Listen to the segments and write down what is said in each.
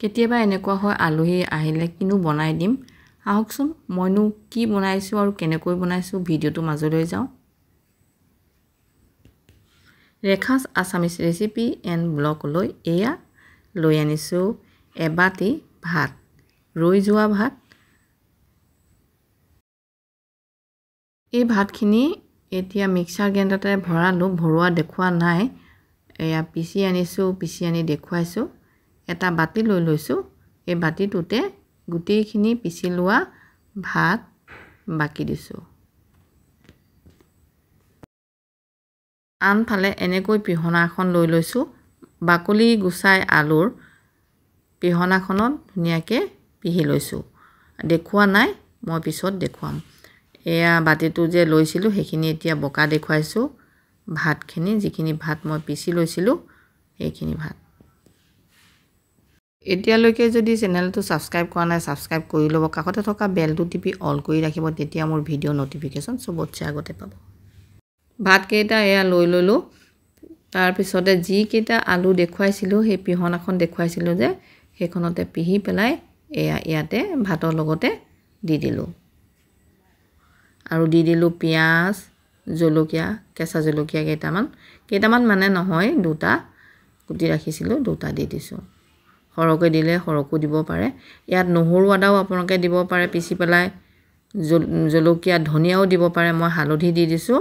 কেতিয়াবা এনেকুৱা হয় আলহী আহিলে কিনো বনাই দিম, আহকচোন মইনো কি বনাইছোঁ আৰু কেনেকৈ বনাইছোঁ ভিডিঅ'টোৰ মাজলৈ যাওঁ। ৰেখাছ আছামিছ ৰেচিপি এণ্ড ব্লগলৈ এয়া লৈ আনিছোঁ এবাটি ভাত, ৰৈ যোৱা ভাত। এই ভাতখিনি এতিয়া মিক্সাৰ গ্ৰাইণ্ডাৰতে ভৰালোঁ, ভৰোৱা দেখুওৱা নাই। এয়া পিচি আনিছোঁ, পিচি আনি দেখুৱাইছোঁ। এটা বাতি লৈ লৈছোঁ, এই বাতিটোতে গোটেইখিনি পিচি লোৱা ভাত বাকি দিছোঁ। আনফালে এনেকৈ পিহনা এখন লৈ লৈছোঁ, বাকলি গুচাই আলুৰ পিহনাখনত ধুনীয়াকৈ পিহি লৈছোঁ। দেখুওৱা নাই, মই পিছত দেখুৱাম। এয়া বাতিটো যে লৈছিলোঁ সেইখিনি এতিয়া বকা দেখুৱাইছোঁ। ভাতখিনি, যিখিনি ভাত মই পিচি লৈছিলোঁ সেইখিনি ভাত। এতিয়ালৈকে যদি চেনেলটো ছাবস্ক্ৰাইব কৰা নাই, ছাবস্ক্ৰাইব কৰি ল'ব, কাষতে থকা বেলটো টিপি অল কৰি ৰাখিব, তেতিয়া মোৰ ভিডিঅ' ন'টিফিকেশ্যন চবতছে আগতে পাব। ভাতকেইটা এয়া লৈ ল'লোঁ। তাৰপিছতে যিকেইটা আলু দেখুৱাইছিলোঁ, সেই পিহনাখন দেখুৱাইছিলোঁ যে, সেইখনতে পিহি পেলাই এয়া ইয়াতে ভাতৰ লগতে দি দিলোঁ। আৰু দি দিলোঁ পিঁয়াজ, জলকীয়া, কেঁচা জলকীয়া কেইটামান, কেইটামান মানে নহয়, দুটা কুটি ৰাখিছিলোঁ, দুটা দি দিছোঁ। সৰহকৈ দিলে সৰহকো দিব পাৰে। ইয়াত নহৰু আদাও আপোনালোকে দিব পাৰে পিচি পেলাই, জলকীয়া ধনিয়াও দিব পাৰে। মই হালধি দি দিছোঁ,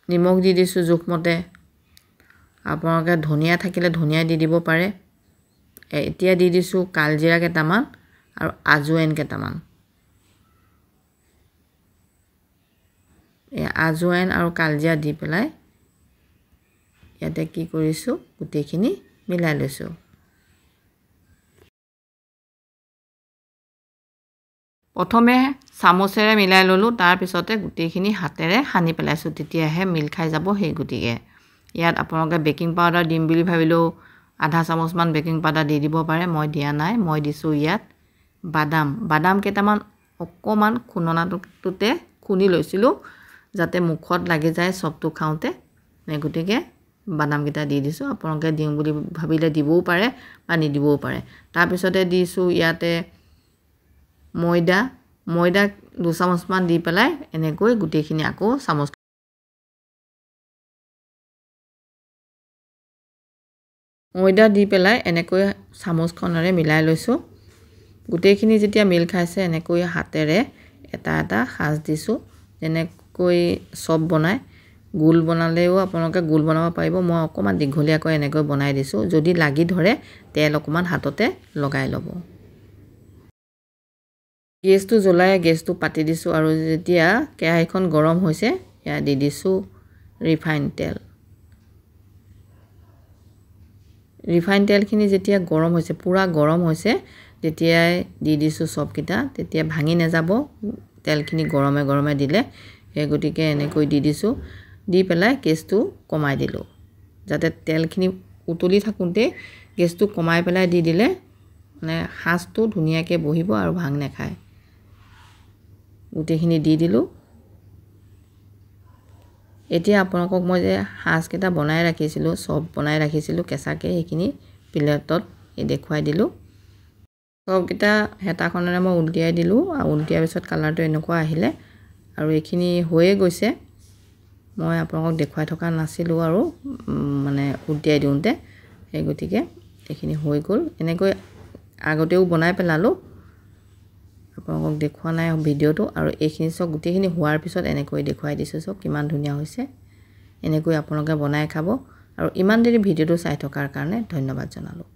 নিমখ দি দিছোঁ জোখমতে। আপোনালোকে ধনিয়া থাকিলে ধনিয়া দি দিব পাৰে। এতিয়া দি দিছোঁ কালজিৰা কেইটামান আৰু আজোৱাইন কেইটামান। এই আজোৱাইন আৰু কালজিৰা দি পেলাই ইয়াতে কি কৰিছোঁ, গোটেইখিনি মিলাই লৈছোঁ। প্ৰথমে চামুচেৰে মিলাই ল'লোঁ, তাৰপিছতে গোটেইখিনি হাতেৰে সানি পেলাইছোঁ, তেতিয়াহে মিল খাই যাব। সেই গতিকে ইয়াত আপোনালোকে বেকিং পাউডাৰ দিম বুলি ভাবিলেও আধা চামুচমান বেকিং পাউডাৰ দি দিব পাৰে, মই দিয়া নাই। মই দিছোঁ ইয়াত বাদাম, বাদাম কেইটামান অকণমান খুন্দনাটোতে খুন্দি লৈছিলোঁ, যাতে মুখত লাগি যায় চপটো খাওঁতে। গতিকে বাদামকেইটা দি দিছোঁ। আপোনালোকে দিওঁ বুলি ভাবিলে দিবও পাৰে বা নিদিবও পাৰে। তাৰপিছতে দিছোঁ ইয়াতে ময়দা, ময়দা দুচামুচমান দি পেলাই এনেকৈ গোটেইখিনি আকৌ চামুচ ময়দা দি পেলাই এনেকৈ চামুচখনেৰে মিলাই লৈছোঁ। গোটেইখিনি যেতিয়া মিল খাইছে, এনেকৈ হাতেৰে এটা এটা সাজ দিছোঁ, যেনেকৈ চপ বনায়। গোল বনালেও আপোনালোকে গোল বনাব পাৰিব। মই অকণমান দীঘলীয়াকৈ এনেকৈ বনাই দিছোঁ। যদি লাগি ধৰে তেল অকণমান হাততে লগাই ল'ব। গেছটো জ্বলাই গেছটো পাতি দিছোঁ আৰু যেতিয়া কেৰাহীখন গৰম হৈছে, এয়া দি দিছোঁ ৰিফাইন তেল। ৰিফাইন তেলখিনি যেতিয়া গৰম হৈছে, পূৰা গৰম হৈছে, তেতিয়াই দি দিছোঁ চপকেইটা। তেতিয়া ভাঙি নাযাব তেলখিনি গৰমে গৰমে দিলে। সেই গতিকে এনেকৈ দি দিছোঁ। দি পেলাই গেছটো কমাই দিলোঁ, যাতে তেলখিনি উতলি থাকোঁতেই গেছটো কমাই পেলাই দি দিলে মানে সাজটো ধুনীয়াকৈ বহিব আৰু ভাং নাখায়। গোটেইখিনি দি দিলোঁ। এতিয়া আপোনালোকক মই যে সাজকেইটা বনাই ৰাখিছিলোঁ, চপ বনাই ৰাখিছিলোঁ কেঁচাকৈ, সেইখিনি প্লেটত দেখুৱাই দিলোঁ। চপকেইটা হেতাখনেৰে মই উলটিয়াই দিলোঁ আৰু উলটিয়াৰ পিছত কালাৰটো এনেকুৱা আহিলে আৰু এইখিনি হৈয়ে গৈছে। মই আপোনালোকক দেখুৱাই থকা নাছিলোঁ আৰু মানে উলটিয়াই দিওঁতে, সেই গতিকে এইখিনি হৈ গ'ল। এনেকৈ আগতেও বনাই পেলালোঁ, আপোনালোকক দেখুওৱা নাই ভিডিঅ'টো। আৰু এইখিনি চব গোটেইখিনি হোৱাৰ পিছত এনেকৈ দেখুৱাই দিছোঁ, চব কিমান ধুনীয়া হৈছে। এনেকৈ আপোনালোকে বনাই খাব। আৰু ইমান দেৰি ভিডিঅ'টো চাই থকাৰ কাৰণে ধন্যবাদ জনালোঁ।